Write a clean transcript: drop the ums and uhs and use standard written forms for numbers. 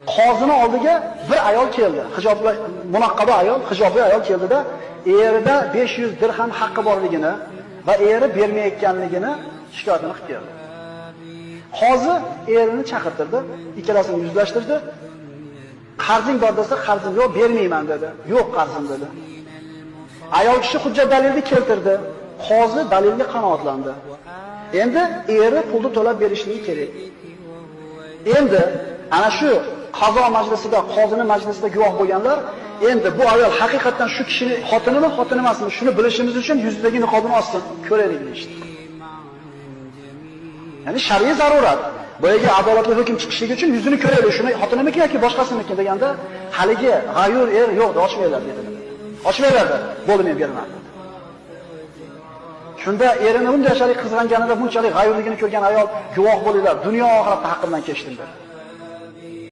Qozini oldiga bir ayol keldi. Hijobli, munaqqaba ayol, hijobli ayol keldida, erida 500 dirham haqqi borligini va eri bermayotganligini shikoyatini qilib keldi. Qozi erini chaqirtirdi, ikkalasini yuzlashtirdi. Qarzing bor desa, qarzim yo'q, bermayman dedi. Yo'q qarzim dedi. Ayol kishi hujjat dalilni keltirdi. Qozi dalilga qanoatlandi. Endi eri pulni to'lab berishligi kerak. Endi ana shu qazo majlisida, qozining majlisida guvoh bo'lganlar, endi bu ayol haqiqatan shu kishining xotinimi, xotini emasmi, shuni bilishimiz uchun yuzidagi niqobini olsin, ko'raylik deyishdi. Ya'ni shar'iy zarurat. Boyagi adolatli hukm chiqishligi uchun yuzini ko'raylik, shuni xotinimiki yoki boshqasiniki deganda, haligi g'ayur er yo'q, ochmanglar dedi. Ochmanglar dedi. Bo'ldi, men beraman dedi. Shunda erini bunchalik qizg'anganida, bunchalik g'ayurligini ko'rgan ayol guvoh bo'linglar, dunyo oxiratda haqqimdan kechdim dedi.